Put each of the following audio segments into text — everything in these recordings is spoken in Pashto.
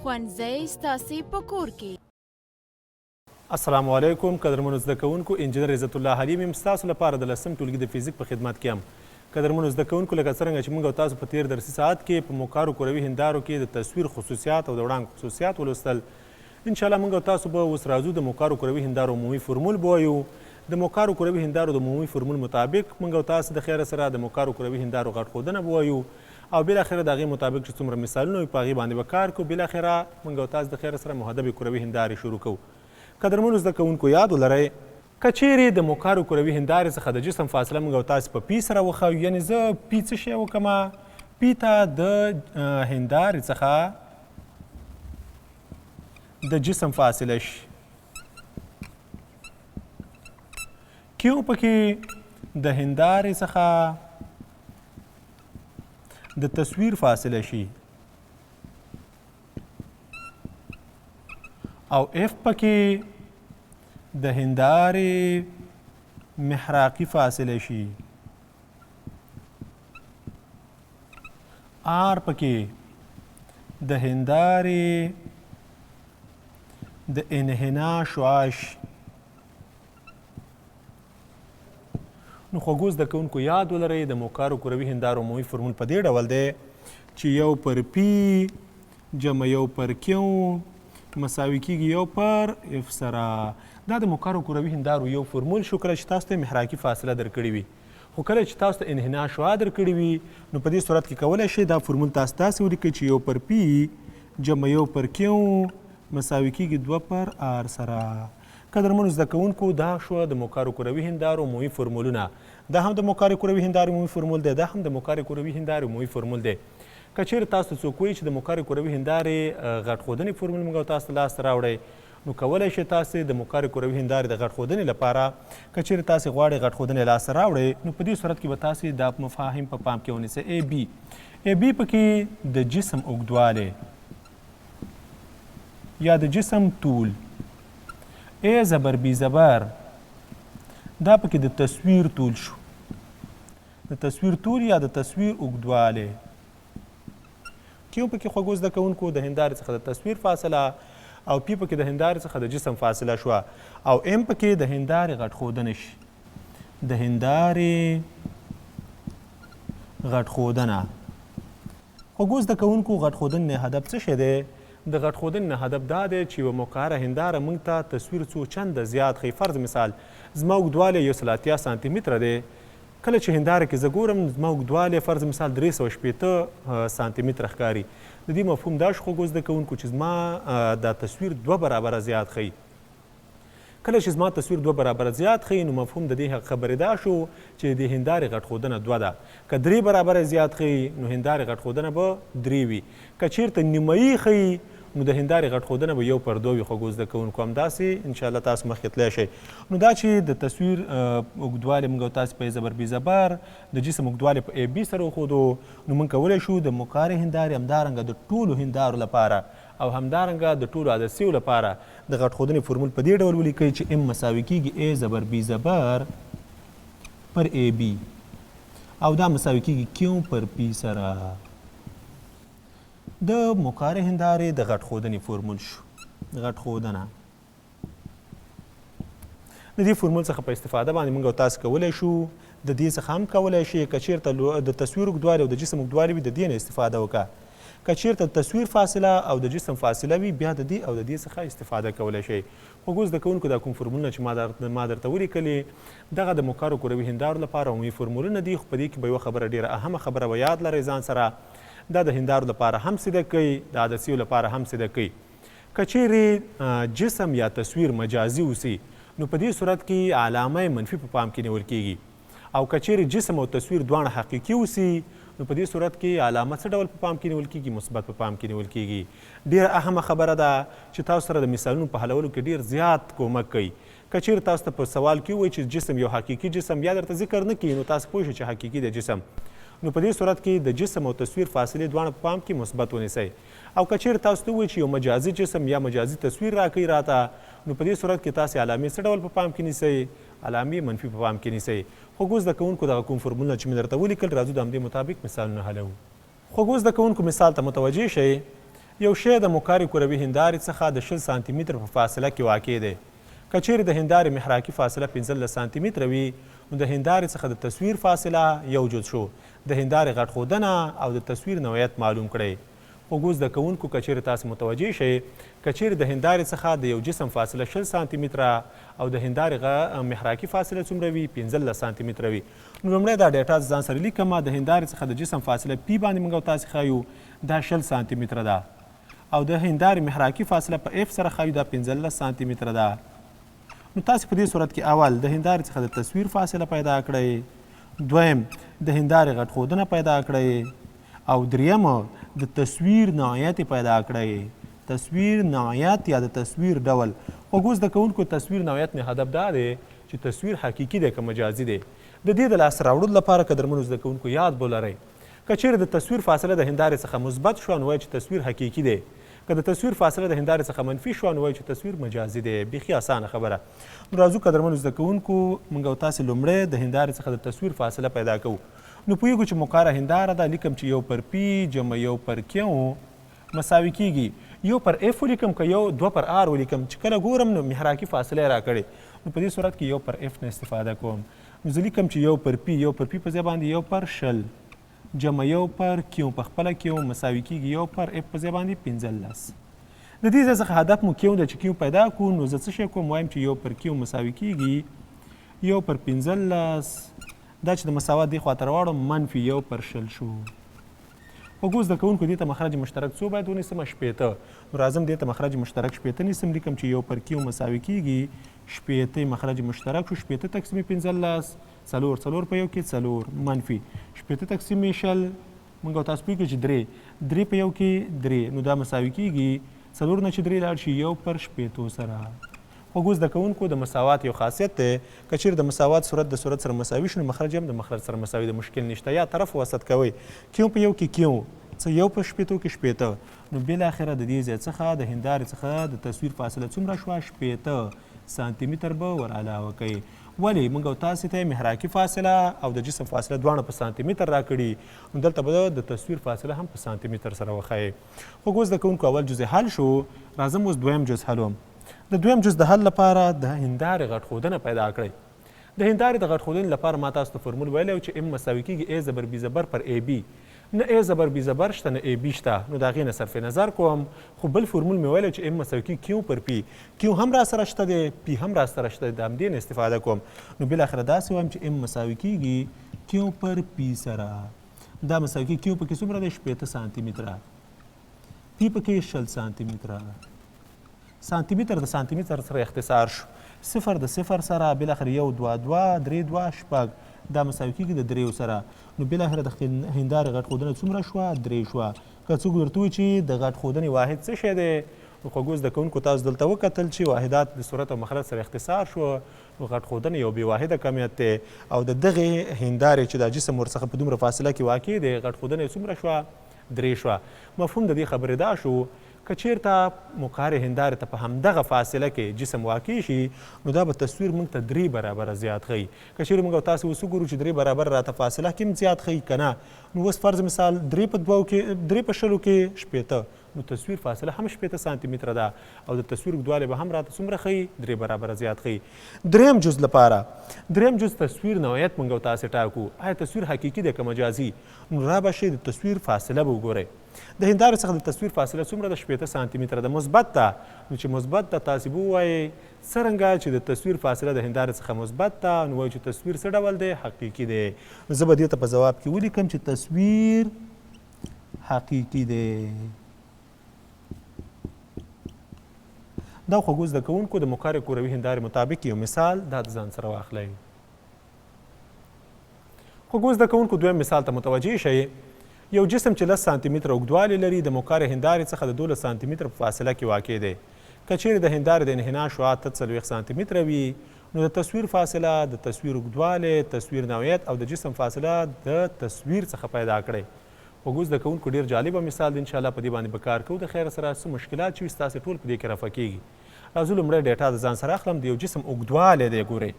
ښوونځی ستاسې په کور کې. السلام علیکم قدرمنو زده کوونکو، انجنیر عزت الله حلیم یم، ستاسو لپاره د لسم ټولګي د فزیک په خدمت کې یم. قدرمنو زده کوونکو، لکه څرنګه چې موږ او تاسو په تیر درسي ساعت کې په موکارو کروي هندارو کې د تصویر خصوصیات او د وړانګو خصوصیات ولوستل، ان شاء الله موږ او تاسو به اوس راځو د موکارو کروي هندارو عمومي فورمول به وایو. د موکارو کروي هندارو د عمومي فورمول مطابق موږ او تاسو د خیره سره د موکارو کروي هندارو غټ ښودنه به وایو او بالاخره د هغې مطابق چې څومره مثالونه وي په هغې باندې به کار کوو. بالاخره موږ او تاسو د خیره سره محدبې کروي هندارې شروع کوو. قدرمنو زده کوونکو، یاد ولرئ، که چیرې د موکارو کروي هندارې څخه د جسم فاصله موږ او تاسو په پی سره وښایو، یعنې زه پی څه شی وکړم، پی ته د هندارې څخه د جسم فاصله شي، کیو پکې د هندارې څخه د تصویر فاصله شي او اف پکې د هندارې محراقي فاصله شي، آر پکې د هندارې د انحنا شعاع شي. نو خوږو زده کوونکو، یاد ولرئ، د موکارو کروي هندارو عمومي فورمول په دې ډول دی چې یو پر پی جمع یو پر کیو مساوي کیږي یو پر اف سره. دا د موکارو کروي هندارو یو فورمول شو کله چې تاسو ته محراقي فاصله درکړې وي، خو کله چې تاسو ته انحنا شعاع درکړې وي نو په دې صورت کې کولای شئ دا فورمول تاسو داسې ولیکئ چې یو پر پی جمع یو پر کیو مساوي کیږي دوه پر آر سره. قدرمنو زده کوونکو، دا شوه د موکارو کروي هندارو عمومي فورمولونه. دا هم د موکارې کروي هندارې عمومي فورمول دی، دا هم د موکارې کروي هندارې عمومي فورمول دی. که چیرې تاسو ته څوک وایي چې د موکارې کروي هندارې غټ ښودنې فورمول موږ او تاسو ته لاسته راوړئ، نو کولای شئ تاسو د موکارې کروي هندارې د غټ ښودنې لپاره که چیرې تاسو غواړئ غټ ښودنې لاسته راوړئ، نو په دې صورت کې به تاسو دا مفاهیم په پام کې ونیسئ. ای بي، ای بي پکې د جسم اوږدوالی یا د جسم طول، ای زبر بی زبر دا پکې د تصویر طول شو، د تصویر طول یا د تصویر اوږدوالی. کیو پکې خوږو زده کوونکو د هندارې څخه د تصویر فاصله او پی پکې د هندارې څخه د جسم فاصله شوه او ام پکې د هندارې غټ ښودنه شي، د هندارې غټ ښودنه. خوږو زده کوونکو، غټ ښودنې نه هدف څه شی دی؟ د غټ ښودنې نه هدف دا دی چې یوه مقعره هنداره موږ ته تصویر څو چنده زیات ښیي. فرض مثال زما اوږدوالی 180 سانتي متره دی، کله چې هنداره کې زه ګورم زما اوږدوالی فرض مثال 360 سانتي متره ښکاري. د دې مفهوم دا شو خوږو زده کوونکو چې زما دا تصویر دوه برابره زیات ښیي. کله چې زما تصویر دوه برابره زیات ښیي نو مفهوم د دې خبرې دا شو چې د دې هندارې غټ ښودنه دوه ده. که درې برابره زیات ښیي نو هندارې غټ ښودنه به درې وي. که چیرته نیمایي ښیي نو د هندارې غټ ښودنه به یو پر دوه وي. خوږو زده کوونکو، همداسې ان شاء الله تاسو مخکې تللی شئ. نو دا چې د تصویر اوږدوالی موږ او تاسو په ای زبر بي زبر، د جسم اوږدوالی په ای بي سره وښودو، نو موږ کولی شو د مقعرې هندارې همدارنګه د ټولو هندارو لپاره او همدارنګه د ټولو عدسیو لپاره د غټ ښودنې فورمول په دې ډول ولیکئ چې ام مساوي کیږي ای زبر بي زبر پر ای بي او دا مساوي کیږي کیو پر پی سره. د مقعرې هندارې د غټ ښودنې فورمول شو. غټ ښودنه د دې فورمول څخه په استفاده باندې موږ او تاسو کولای شو د دې څخه هم کولای شي که چیرته د تصویر اوږدوالی او د جسم اوږدوالی وي د دې نه استفاده وکړه، که چیرته د تصویر فاصله او د جسم فاصله وي بیا د دې او د دې څخه استفاده کولای شئ. خوږو زده کوونکو، دا کوم فورمولونه چې ما درته ولیکلې دغه د مقعرو کروي هندارو لپاره عمومي فورمولونه دي، خو په دې کې به یوه خبره ډیره اهمه خبره به یاد لرئ ځان سره، دا د هندارو لپاره هم صدق کوي، د عدسیو لپاره هم صدق کوي. که چیرې جسم یا تصویر مجازي اوسي نو په دې صورت کې علامه منفي په پام کې نیول کیږي او که چیرې جسم او تصویر دواړه حقیقي اوسي نو په دې صورت کې علامه څه ډول په پام کې نیول کیږي؟ مثبت په پام کې نیول کیږي. ډیره اهمه خبره ده چې تاسو سره د مثالونو په حلولو کې ډیر زیات کومک کوي. که چیرې تاسو ته په سوال کې ووایي چې جسم یو حقیقي جسم یا درته ذکر نه کړي نو تاسو پوه شئ چې حقیقي دی جسم، نو په دې صورت کې د جسم او تصویر فاصلې دواړه په پام کې مثبت ونیسئ. او که چیرې تاسو ته ووایي چې یو مجازي جسم یا مجازي تصویر راکړئ راته، نو په دې صورت کې تاسې علامې څه ډول په پام کې نیسئ؟ علامې منفي په پام کې نیسئ. خوږو زده کوونکو، دغه کوم فورمولونه چې مې درته ولیکل راځو د همدې مطابق مثالونه حلوو. خوږو زده کوونکو، مثال ته متوجه شئ. یو شی د مکارې کروي هندارې څخه د 20 سانتي متره په فاصله کې واقع دی. که چېرې د هندارې محراقي فاصله 15 سانتي متره وي، نو د هندارې څخه د تصویر فاصله یو جز شو. د هندارې غټ ښودنه او د تصویر نوعیت معلوم کړئ. خوږو زده کوونکو که چېرې تاسې متوجه شئ، که چېرې د هندارې څخه د یو جسم فاصله 20 سانتي متره او د هندارې غ محراقي فاصله څومره وي؟ 15 سانتي متره وي. نو لومړی دا ډیټا ځان سره لیکم. د هندارې څخه د جسم فاصله پی باندې موږ او تاسې ښایو، دا 20 سانتي متره ده او د هندارې محراقي فاصله په اف سره ښایو، دا 15 سانتي متره ده. نو تاسې په دې صورت کې اول د هندارې څخه د تصویر فاصله پیدا کړئ، دویم د هندارې غټ ښودنه پیدا کړئ او دریم د تصویر نوعیت پیدا کړئ. تصویر نوعیت یا د تصویر ډول. خوږو زده کوونکو، تصویر نوعیت مې هدف دا دی چې تصویر حقیقي دی که مجازي دی. د دې د لاسته راوړلو لپاره قدرمنو زده کوونکو یاد ولرئ، که چېرې د تصویر فاصله د هندارې څخه مثبت شوه نو وایو چې تصویر حقیقي دی، که د تصویر فاصله د هندارې څخه منفي شوه نو وایو چې تصویر مجازي دی. بیخي اسانه خبره. نو راځو قدرمنو زده کوونکو، موږ او تاسې لومړی د هندارې څخه د تصویر فاصله پیدا کوو. نو پوهېږو چې مقاره هنداره ده، لیکم چې یو پر پي جمع یو پر کیو مساوي کېږي یو پر اف ولیکم که یو دوه پر آر ولیکم، چې کله ګورم نو محراقي فاصله یې راکړې، نو په دې صورت کې یو پر اف نه استفاده کوم. نو زه لیکم چې یو پر پي، یو پر پي په ځای باندې یو پر 20 جمع یو پر کیو په خپله کیو مساوي کېږي یو پر اف په ځای باندې 15. د دې ځای څخه هدف مو کیو ده چې کیو پیدا کړو. نو زه څه شی کوم؟ وایم چې یو پر کیو مساوي کېږي یو پر 15، دا چې د مساوات دې خوا ته راواړم منفي یو پر 20 شو. خوږو زده کوونکو، دې ته مخرج مشترک څو باید ونیسم؟ 60. نو راځم دې ته مخرج مشترک 60 نیسم. لیکم چې یو پر کیو مساوي کېږي 60 مخرج مشترک شو، 60 تقسیم 15، څلور، څلور په یو کې څلور، منفي 60 تقسیم 20، موږ او تاسو پوهېږو چې درې، درې په یو کې درې، نو دا مساوي کېږي څلور نه چې درې لاړ شي یو پر 60 سره. خوږو زده کوونکو، د مساوات یو خاصیت دی، که چېرې د مساوات صورت د صورت سره مساوي شي نو مخرج هم د مخرج سره مساوي دی، مشکل نشته. یا طرف وسط کوئ، کیو په یو کې کیو، څه یو په 60 کې 60، نو بالاخره د دې ځای څخه د هندارې څخه د تصویر فاصله څومره شوه؟ 60 سانتي متر به ور علاوه کوي. ولې موږ او تاسې ته محراقي فاصله او د جسم فاصله دواړه په سانتي متر راکړي، نو دلته به د تصویر فاصله هم په سانتي متر سره وښایي. خوږو زده کوونکو، اول جز حل شو، راځم اوس دویم جز حلوم. د دویم جز د حل لپاره د هندارې غټ ښودنه پیدا کړئ. د هندارې د غټ ښودنې لپاره ما تاسو ته فرمول ویلی و چې ام مساوي کېږي ای زبر بي زبر پر ای بي. نه ای زبر بي زبر شته نه ای بي شته، نو د هغې نه صرف نظر کوم. خو بل فرمول مې ویلی چې ام مساوي کېږي کیو پر پي. کیو هم را سره شته دی، پي هم را سره شته دی، د همدې نه استفاده کوم. نو بالاخره داسې وایم چې ام مساوي کېږي کیو پر پي سره. دا مساوي کېږي کیو پکې څومره دی؟ 60 سانتي متره، پي پکې 20 سانتي متره. سانتي متر د سانتي متر سره اختصار شو، صفر د صفر سره، بالاخره یو دوه دوه درې دوه شپږ، دا مساوي کېږي د دریو سره. نو بالاخره د هندارې غټ ښودنه څومره شوه؟ درې شوه. که څوک درته ووایي چې د غټ ښودنې واحد څه شی دی، نو خوږو زده کوونکو تاسو دلته وکتل چې واحدات د صورت او مخرج سره اختصار شو، نو غټ ښودنه یو بې واحده کمیت دی او د دغې هندارې چې دا جسم ورڅخه په دومره فاصله کې واقع دی، غټ ښودنه یې څومره شوه؟ درې شوه. مفهوم د دې خبرې دا شو که چېرته مقعرې هندارې ته په همدغه فاصله کې جسم واقع شي نو دا به تصویر موږ ته درې برابره زیات ښیي. که چېرې موږ او تاسې اوس وګورو چې درې برابره راته فاصله کې هم زیات ښیي که نه، نو اوس فرض مثال درې په دوو کې، درې په 20 کې 60، نو تصویر فاصله هم 60 سانتي متره ده او د تصویر اوږدوالی به هم راته څومره ښیي؟ درې برابره زیات ښیي. دریم جز لپاره، دریم جز تصویر نوعیت موږ او تاسې ټاکو. آیا تصویر حقیقي دی که مجازي؟ نو را به شئ د تصویر فاصله به وګورئ. د هندارې څخه د تصویر فاصله څومره ده؟ 60 سانتي متره ده. مثبت ده، نو چې مثبت ده تاسې به ووایئ څرنګه چې د تصویر فاصله د هندارې څخه مثبت ده نو وایو چې تصویر څه ډول دی؟ حقیقي دی. نو زه به دې ته په ځواب کې ولیکم چې تصویر حقیقي دی. دا خوږو زده کوونکو د مقعرې کروي هندارې مطابق یو مثال دا د ځان سره واخلئ. خوږو زده کوونکو، دویم مثال ته متوجه شئ. یو جسم چې 10 سانتي متره اوږدوالی لري د مقعرې هندارې څخه د 12 سانتي متره په فاصله کې واقع دی. که چېرې د هندارې د انحنا شعاع 48 سانتي متره وي نو د تصویر فاصله، د تصویر اوږدوالی، تصویر نوعیت او د جسم فاصله د تصویر څخه پیدا کړئ. خوږو زده کوونکو، ډېر جالبه مثال دی، انشاءالله په دې باندې به کار کوو د خیر سره. څه مشکلات چې وي ستاسې ټول په دې کې رفع کېږي. راځو لومړی ډیټا د ځان سره اخلم. د یو جسم اوږدوالی دی، ګورئ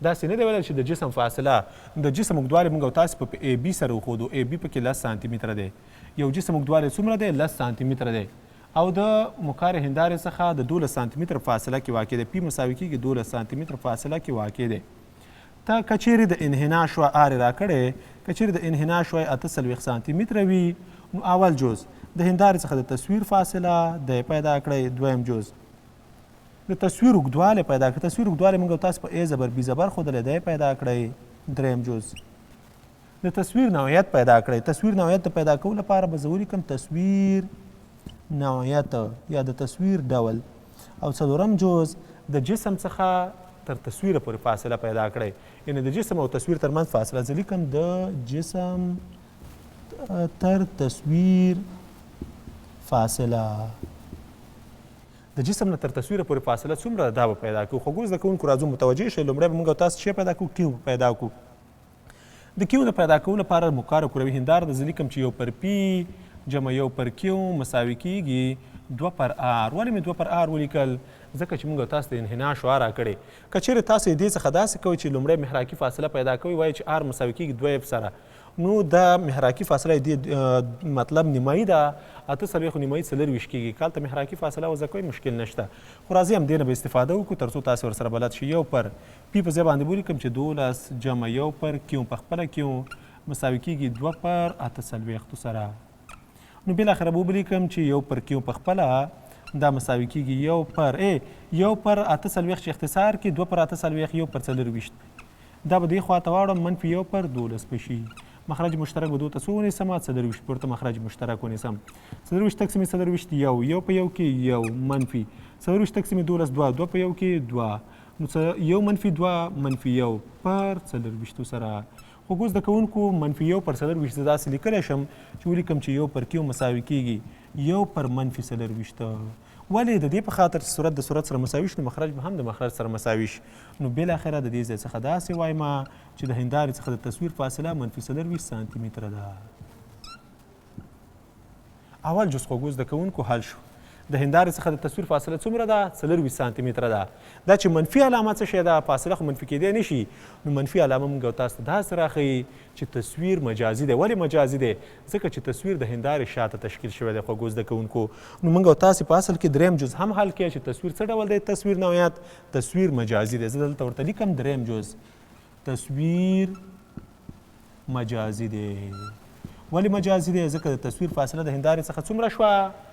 داسې نه دی ویلی چې د جسم فاصله. د جسم اوږدوالی موږ او تاسې په ای بي سره وښودو، ای بي پکې 10 سانتي متره دی. یو جسم اوږدوالی څومره دی؟ 10 سانتي متره دی. او د مکارې هندارې څخه د 12 سانتي متر فاصله کې واقع دی. پی مساوي کېږي 12 سانتي متر فاصله کې واقع دی. ته که چیرې د انحنا شعاع آر راکړی، که چیرې د انحنا شعاع 48 سانتي متره وي، نو اول جز د هندارې څخه د تصویر فاصله دی پیدا کړئ. دویم جز د تصویر اوږدوالی پیدا کړئ. تصویر اوږدوالی موږ تاسو په ا زبر بی زبر ښودلی دی، پیدا کړئ. دریم جز د تصویر نوعیت پیدا کړئ. تصویر نوعیت د پیدا کولو لپاره به زه ولیکم تصویر نوعیت یا د تصویر ډول. او څلورم جز د جسم څخه تر تصویره پورې فاصله پیدا کړئ، یعنی د جسم او تصویر ترمنځ فاصله. زه لیکم د جسم تر تصویر فاصله. د جسم نه تر تصویره پورې فاصله څومره ده دا به پیدا کړو. خوږو زده کوونکو راځو متوجه شئ. لومړی به موږ تاسو څه پیدا کړو؟ کیو پیدا کړو. د کیو د پیدا کولو لپاره مکاره کروي هنداره ده. زه لیکم چې یو پر پی جمع یو پر کیو مساوي کیږي 2 پر آر. ولې مې 2 پر آر ولیکل؟ ځکه چې موږ تاسو د انحنا شعاع راکړې. که چیرې تاسو دې څخه داسې کوئ چې لومړی محراکي فاصله پیدا کوئ، وایي چې آر مساوي کیږي 2 اف سره، نو دا محراکي فاصله دې مطلب نیمایي ده، 48 نیمایي 24 کیږي. که هلته محراکي فاصله وضع کوئ مشکل نشته، خو راځئ همدې نه به استفاده وکړو ترڅو تاسو ورسره بلد شئ. یو پر پی په ځای باندې ولیکم چې 12 جمع یو پر کیو په خپله کیو مساوي کیږي 2 پر 48 سره. نو بالاخره به ولیکم چې یو پر کیو په خپله دا مساوي کیږي یو پر یو پر 48 چې اختصار کې 2 پر 48 یو پر 24، دا به دې خوا ته واړوم منفي یو پر 12 به شي. مخرج مشترک به دوه ته څو ونیسم؟ 24 پورته مخرج مشترک ونیسم. 24 تقسیم 24 یو، یو په یو کې یو منفي 24 تقسیم 12 دوه، دوه په یو کې دوه، نو یو منفي دوه منفي یو پر 24 سره. خوږو زده کوونکو منفي یو پر 24 زه داسې لیکلی شم چې ولیکم چې یو پر کیو مساوي کیږي یو پر منفي 24. ولې؟ د دې په خاطر چې صورت د صورت سره مساوي شي نو مخرج به هم د مخرج سره مساوي شي. نو بالاخره د دې ځای څخه داسې وایم چې د هندارې څخه د تصویر فاصله منفي 24 سانتي متره ده. اول جز خوږو زده کوونکو حل شو. د هندارې څخه د تصویر فاصله څومره ده؟ 24 سانتي متره ده. دا چې منفي علامه څه شی ده؟ فاصله خو منفي کېدی نه شي، نو منفي علامه موږ تاسو ته داسې راښیي چې تصویر مجازي دی. ولې مجازي دی؟ ځکه چې تصویر د هندارې شاته تشکیل شوی دی. خوږو زده کوونکو نو موږ تاسو په اصل کې دریم جز هم حل کړئ چې تصویر څه ډول دی؟ تصویر نوعیت، تصویر مجازي دی. زه دلته ورته لیکم دریم جز تصویر مجازي دی. ولې مجازي دی؟ ځکه د تصویر فاصله د هندارې څخه څومره شوه؟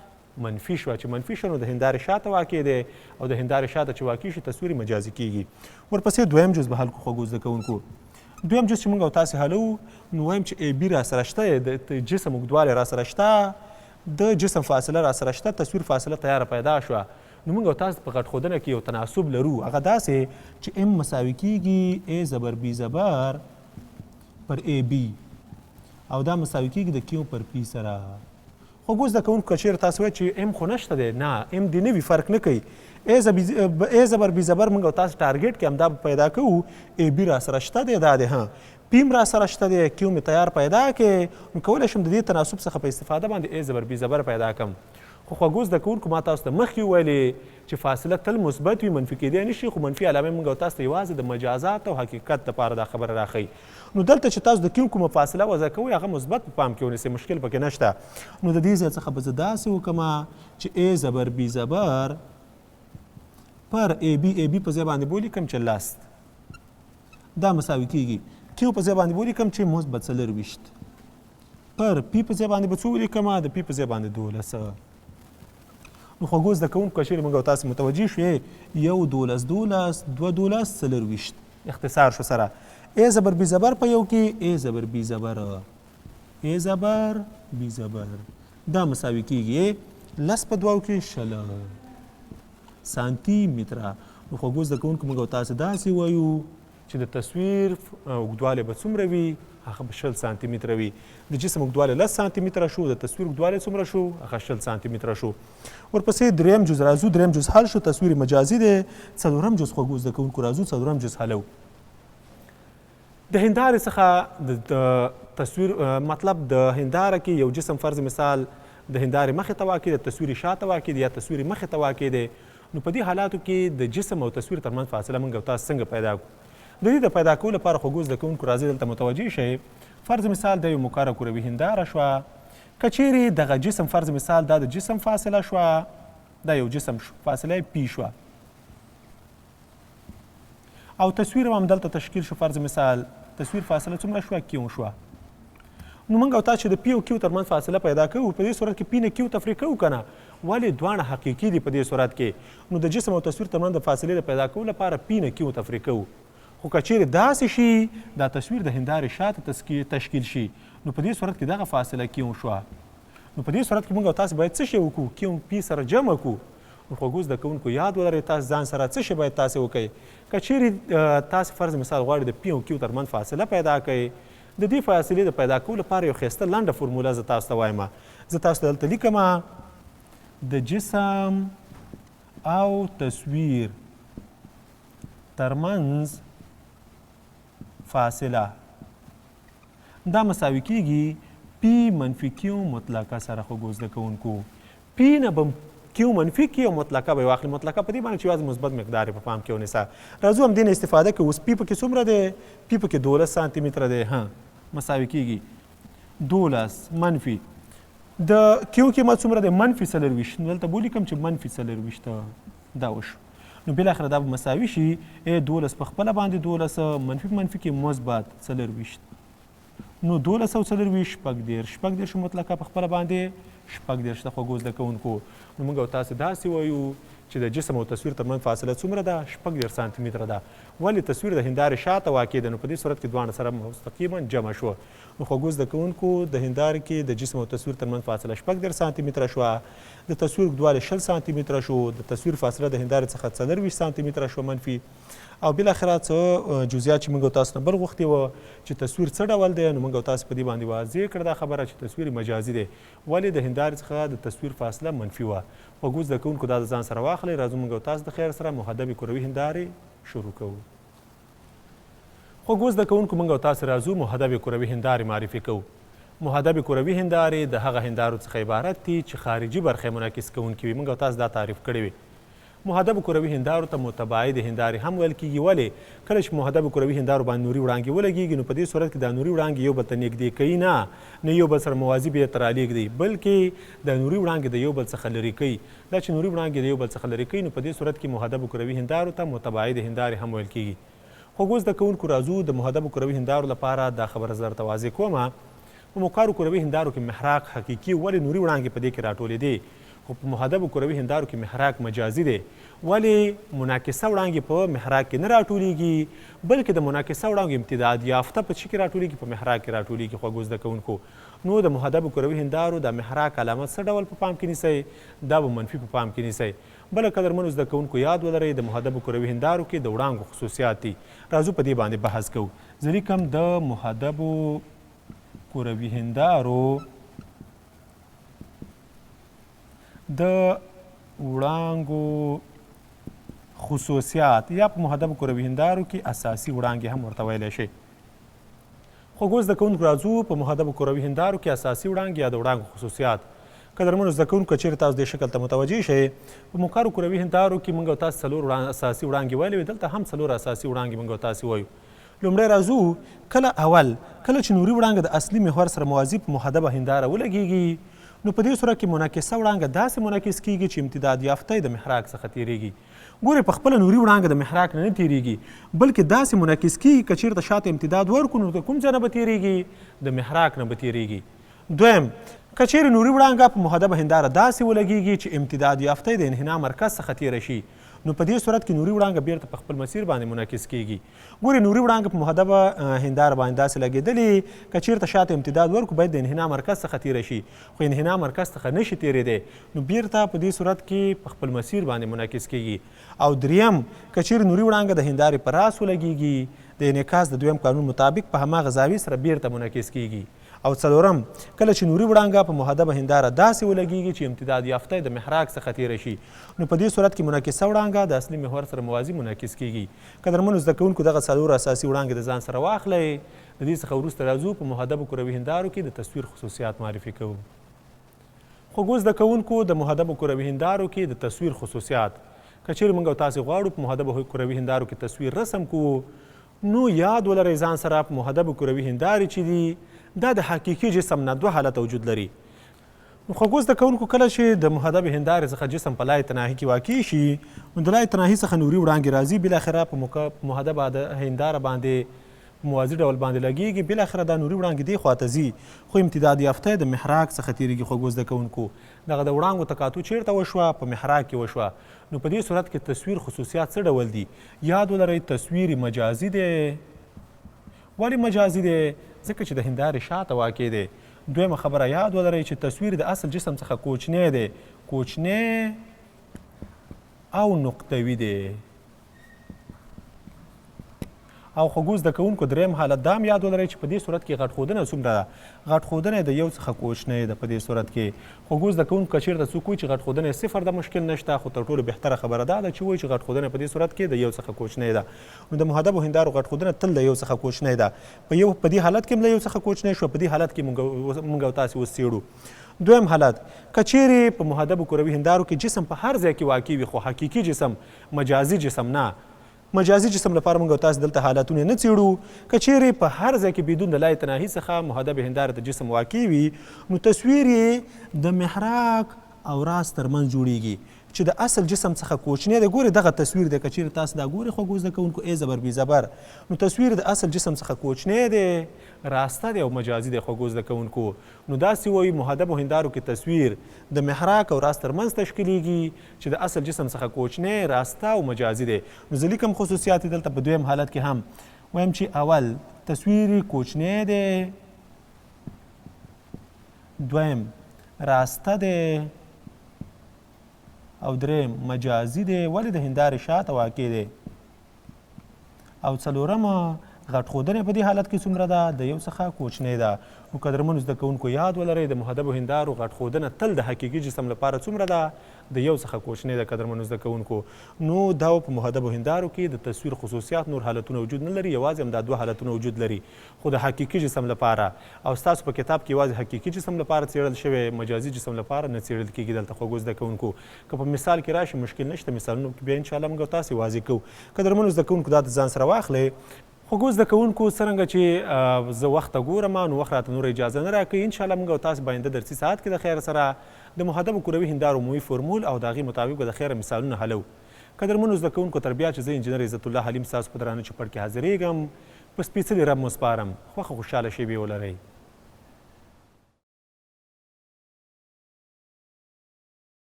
منفي شوه. چې منفي شوه نو د هندارې شاته واقع دی، او د هندارې شاته چې واقع شي تصویر مجازي کیږي. ورپسې دویم جز به حل کړو خوږو زده کوونکو. دویم جز چې موږ او تاسې حلوو نو وایم چې ای بي را سره شته، د جسم اوږدوالی را سره شته، د جسم فاصله را سره شته، تصویر فاصله تیاره پیدا شوه. نو موږ او تاسو په غټ ښودنه کې یو تناسب لرو، هغه داسې چې ام مساوي کیږي ای زبر بي زبر پر ای بي، او دا مساوي کیږي د کیو پر پی سره. خوږو زده کوونکو که چیرې تاسو وایئ چې ام خو نشته دی، نه ام دې نه وي فرق نه کوي، ای زبر بي زبر موږ او تاسو ټارګیټ کې همدا به پیدا کوو. ای بي را سره شته دی، دا دی، ها پی هم را سره شته دی، کیو مې تیار پیدا کړي، نو کولی شم د دې تناسب څخه په استفاده باندې ای زبر بي زبر پیدا کړم. خو خوږو زده کوونکو ما تاسو ته مخکې وویلې چې فاصله تل مثبت وي، منفي کېدی نه شي، خو منفي علامې موږ او تاسو ته یوازې د مجازات او حقیقت لپاره دا خبره راښیي. نو دلته چې تاسو د کیو کومه فاصله وضع کوئ هغه مثبت په پام کې ونیسئ، مشکل پکې نشته. نو د دې ځای څخه به زه داسې وکړم چې ای زبر بي زبر پر ای بي، ای بي په ځای باندې به ولیکم چې لس، دا مساوي کیږي کیو په ځای باندې به ولیکم چې مثبت 24 پر پی په ځای باندې به څو ولیکم؟ د پی په ځای باندې 12. نو خوږو زده کوونکو که چیرې موږ او تاسې متوجه شوې، یو 12 12 دوه 12 24 اختصار شو سره. ای زبر بي زبر په یو کې ای زبر بي زبر، ای زبر بي زبر، دا مساوي کیږي لس په دوو کې 20 سانتي متره. نو خوږو زده کوونکو موږ او تاسې داسې وایو چې د تصویر اوږدوالی به څومره وي؟ هغه به 20 سانتي متره وي. د جسم اوږدوالی 10 سانتي متره شو، د تصویر اوږدوالی څومره شو؟ هغه 20 سانتي متره شو. ورپسې دریم جز راځو، دریم جز حل شو، تصویر مجازي دی. څلورم جز خوږو زده کوونکو راځو، څلورم جز حلو. د هندارې څخه د تصویر مطلب د هنداره کې یو جسم فرض مثال د هندارې مخې ته واقع دی، تصویر شاته واقع دی یا تصویر مخې ته واقع دی. نو په دې حالاتو کې د جسم او تصویر ترمنځ فاصله موږ او تاسو څنګه پیدا کړو؟ د دې د پیدا کولو لپاره خوږو زده کوونکو راځئ دلته متوجه شئ. فرض مثال د یو مکاره کروي هنداره شوه، که چیرې دغه جسم فرض مثال دا د جسم فاصله شوه، دا یو جسم شو، فاصله یې پی شوه او تصویر هم دلته تشکیل شو. فرض مثال تصویر فاصله څومره شوه؟ کیو شوه. نو موږ او تاسو چې د پی او کیو ترمنځ فاصله پیدا کوو، په دې صورت کې پی نه کیو تفریق کوو که نه؟ ولې دواړه حقیقي دي. په دې صورت کې نو د جسم او تصویر ترمنځ د فاصلې د پیدا کولو لپاره پی نه کیو تفریق کوو. خو که چیرې داسې شي دا تصویر د هندارې شاته تشکیل شي، نو په دې صورت کې دغه فاصله کیو شوه. نو په دې صورت کې موږ او تاسو باید څه شی وکړو؟ کیو پی سره جمع کړو. نو خوږو زده کوونکو یاد ولرئ تاسو ځان سره څه شی باید تاسو وکړئ. که چیرې تاسو فرض مثال غواړئ د پی او کیو ترمنځ فاصله پیدا کړئ، د دې فاصلې د پیدا کولو لپاره یو ښایسته لنډه فورموله زه تاسو ته وایم. زه تاسو ته دلته لیکم د جسم او تصویر ترمنځ فاصله دا مساوي کیږي پی منفي کیو مطلقه سره. خوږو زده کوونکو پی نه به کیو منفي کی او مطلقه به واخلي. مطلقه په دې باندې چې یوازې مثبت مقدار یې په پام کې ونیسه. راځو همدې نه استفاده کوو. اوس پی پکې څومره دی؟ پی پکې 12 سانتي متره دی. ها مساوي کیږي 12 منفي د کیو قیمت څومره دی؟ منفي 24. نو دلته به ولیکم چې منفي 24 دا وشو. نو بالاخره دا به مساوي شي ای 12 په خپله باندې 12 منفي منفي کې مثبت 24. نو 12 او 24 36، 36 مطلقه په خپله باندې 36 د خوږو زده کوونکو. نو موږ او تاسې داسې وایو چې د جسم او تصویر ترمنځ فاصله څومره ده؟ 36 سانتي متره ده. ولې تصویر د هندارې شاته واقع ده، نو په دې صورت کې دواړه سره مستقیما جمع شو. نو خوږو زده کوونکو د هندارې کې د جسم او تصویر ترمنځ فاصله 36 سانتي متره شوه، د تصویر اوږدوالی 20 سانتي متره شو، د تصویر فاصله د هندارې څخه 24 سانتي متره شوه منفي. او بالاخره څه جزئیات چې موږ او تاسو نه بل غوښتي وه چې تصویر څه ډول دی، نو موږ او تاسو په دې باندې واضح کړه دا خبره چې تصویر مجازي دی. ولې د هندارې څخه د تصویر فاصله منفي وه. خوږو زده کوونکو دا د ځان سره واخلئ. راځو موږ او تاسو د خیر سره محدبې کروي هندارې شروع کوو. خوږو زده کوونکو موږ او تاسو راځو محدبې کروي هندارې معرفي کوو. محدبې کروي هندارې د هغه هندارو څخه عبارت دي چې خارجي برخه یې منعکس کوونکې وي. موږ او تاسو دا تعریف کړې وي. محدبو کروي هندارو ته متباعدې هندارې هم ویل کیږي. ولې کله چې محدبو کروي هندارو باندې نوري وړانګې ولګیږي، نو په دې صورت کې دا نوري وړانګې یو بل ته نږدې کوي نه، نه یو بل سره موازي بیرته رالیږدي، بلکې دا نوري وړانګې د یو بل څخه لرې کوي. دا چې نوري وړانګې د یو بل څخه لرې کوي، نو په دې صورت کې محدبو کروي هندارو ته متباعدې هندارې هم ویل کیږي. خوږو زده کوونکو راځو د محدبو کروي هندارو لپاره دا خبره زه درته واضح کوم. په مقارو کروي هندارو کې محراق حقیقي، ولې نوري وړانګې په دې کې راټولېدې، خو په محدبو کروي هندارو کې محراق مجازي دی. ولې منعکسه وړانګې په محراق کې نه راټولېږي، بلکې د منعکسه وړانګو امتداد یافته په څه کې راټولېږي؟ په محراق کې راټولېږي. خوږو زده کوونکو نو د محدبو کروي هندارو د محراق علامه څه ډول په پام کې نیسئ؟ دا به منفي په پام کې نیسئ. بله قدرمنو زده کوونکو یاد ولرئ د محدبو کروي هندارو کې د وړانګو خصوصیات دي. راځو په دې باندې بحث کوو. زه لیکم د محدبو کروي هندارو د وړانګو خصوصیات یا په محدبو کروي هندارو کې اساسي وړانګې هم ورته ویلی شي. خوږو زده کوونکو راځو په محدبو کروي هندارو کې اساسي وړانګې یا د وړانګو خصوصیات. قدرمنو زده کوونکو که چیرې تاسو دې شکل ته متوجه شئ، په مقارو کروي هندارو کې موږ او تاسو څلور اساسي وړانګې ویلې وې، دلته هم څلور اساسي وړانګې موږ او تاسو وایو. لومړی راځو کله اول کله چې نوري وړانګه د اصلي محور سره موازي په محدبه هنداره ولګیږي، نو په دې صورت کې منعکسه وړانګه داسې منعکس کیږي چې امتداد یافته یې د محراق څخه تیریږي. ګورئ په خپله نوري وړانګه د محراق نه نه تیریږي، بلکې داسې منعکس کیږي که چیرته شاته امتداد ورکړو نو د کوم ځای نه به تیریږي؟ د محراق نه به تیریږي. دویم، که چیرې نوري وړانګه په محدبه هنداره داسې ولګیږي چې امتداد یافته یې د انحنا مرکز څخه تیره شي، نو په دې صورت کې نوري وړانګه بیرته په خپل مسیر باندې منعکس کیږي. ګورئ نوري وړانګه په محدبه هنداره باندې داسې لګېدلې، که چیرته شاته امتداد ورکړو باید د انحنا مرکز څخه تیره شي، خو انحنا مرکز څخه نشي تیرېدی، نو بیرته په دې صورت کې په خپل مسیر باندې منعکس کیږي. او دریم، که چیرې نوري وړانګه د هندارې په راس ولګیږي، د انعکاس د دویم قانون مطابق په هماغه زاویې سره بیرته منعکس کیږي. او څلورم، کله چې نوري وړانګه په محدبه هنداره داسې ولګیږي چې امتداد یافته یې د محراق څخه تیره شي، نو په دې صورت کې منعکسه وړانګه د اصلي محور سره موازي منعکس کیږي. قدرمنو زده کوونکو دغه څلور اساسي وړانګې د ځان سره واخلئ. د دې څخه وروسته راځو په محدبو کروي هندارو کې د تصویر خصوصیات معرفي کوو. خوږو زده کوونکو د محدبو کروي هندارو کې د تصویر خصوصیات، که چیرې موږ او تاسې غواړو په محدبو کروي هندارو کې تصویر رسم کوو، نو یاد ولرئ ځان سره په محدبو کروي هندارې چې دي دا د حقیقي جسم نه دوه حالته وجود لري. نو خوږو زده کوونکو، کله چې د محدبې هندارې څخه جسم په لایتناهي کې واقع شي، نو د لایتناهي څخه نوري وړانګې راځي، بالاخره په محدبه هنداره باندې په موازي ډول باندې لګیږي. بالاخره دا نوري وړانګې دې خواته ځي، خو امتداد یافته د محراق څخه تیریږي. خوږو زده کوونکو، دغه د وړانګو تقاطع چیرته وشوه؟ په محراق کې وشوه. نو په دې صورت کې تصویر خصوصیات څه ډول دي؟ یاد ولرئ، تصویر مجازي دی. ولې مجازي دی؟ ځکه چې د هندارې شاته واقع دی. دویمه خبره یاد ولرئ چې تصویر د اصل جسم څخه کوچنی دی، کوچنی او نقطوي دی. او خوږو زده کوونکو، دریم حالت دا هم یاد ولرئ چې په دې صورت کې غټ ښودنه څومره ده؟ غټ ښودنه د یو څخه کوچنۍ ده. په دې صورت کې، خوږو زده کوونکو، که چیرته څوک وایي چې غټ ښودنه یې صفر ده، مشکل نشته، خو تر ټولو بهتره خبره دا ده چې وایي چې غټ ښودنه په دې صورت کې د یو څخه کوچنۍ ده. نو د محدبو هندارو غټ ښودنه تل د یو څخه کوچنۍ ده. په دې حالت کې هم له یو څخه کوچنۍ شوه. په دې حالت کې مونږ او تاسې اوس څېړو. دویم حالت، که چیرې په محدبو کروي هندارو کې جسم په هر ځای کې واقع وي، خو حقیقي جسم، مجازي جسم نه. مجازي جسم لپاره موږ او تاسې دلته حالتونه نه څېړو. که چیرې په هر ځای کې بدون د لایتناهي څخه محدبې هندارې ته جسم واقع وي، نو تصویر یې د محراق او راس ترمنځ جوړیږي چې د اصل جسم څخه کوچنی دی. ګورې، دغه تصویر دی. که چیرې تاسو دا ګورې، خوږو زده کوونکو، ای زبر بی زبر، نو تصویر د اصل جسم څخه کوچنی دی، راسته دی او مجازي دی. خوږو زده کوونکو، نو داسې وایي، محدبو هندارو کې تصویر د محراق او راس ترمنځ تشکیلیږي چې د اصل جسم څخه کوچنی، راسته او مجازي دی. نو زه لیکم خصوصیات یې دلته. په دویم حالت کې هم وایم چې اول، تصویر کوچنی دی، دویم، راسته دی او دریم، مجازي دی. ولې؟ د هندارې شاته واقع دی. او څلورم، غټ ښودنه په دې حالت کې څومره ده؟ د یو څخه کوچنۍ ده. نو قدرمنو زده کوونکو، یاد ولرئ، د محدبو هندارو غټ ښودنه تل د حقیقي جسم لپاره څومره ده؟ د یو څخه کوچنۍ ده. قدرمنو زده کوونکو، نو دا په محدبو هندارو کې د تصویر خصوصیات. نور حالتونه وجود نه لري، یوازې همدا دوه حالتونه وجود لري، خو د حقیقي جسم لپاره. او ستاسو په کتاب کې یوازې حقیقي جسم لپاره څېړل شوی، مجازي جسم لپاره نه څېړل کېږي دلته. خوږو زده کوونکو، که په مثال کې راشي، مشکل نشته، مثالونو کې بیا انشاءالله موږ تاسې واضح کوو. قدرمنو زده کوونکو، دا د ځان سره واخلئ. خوږو زده کوونکو، څرنګه چې زه وخت ته ګورم، نو وخت راته نور اجازه نه راکوي. انشاءالله موږ او تاسې به آینده درسي ساعت کې د خیر سره د محدبو کروي هندارو عمومي فورمول او د هغې مطابق به د خیره مثالونه حلوو. قدرمنو زده کوونکو، تر بیا چې زه انجینر عزت الله حلیم ستاسو په درانه چوپړ کې حاضرېږم، په سپېڅلي رب مو سپارم. خوښه خوشحاله شېبې ولرئ.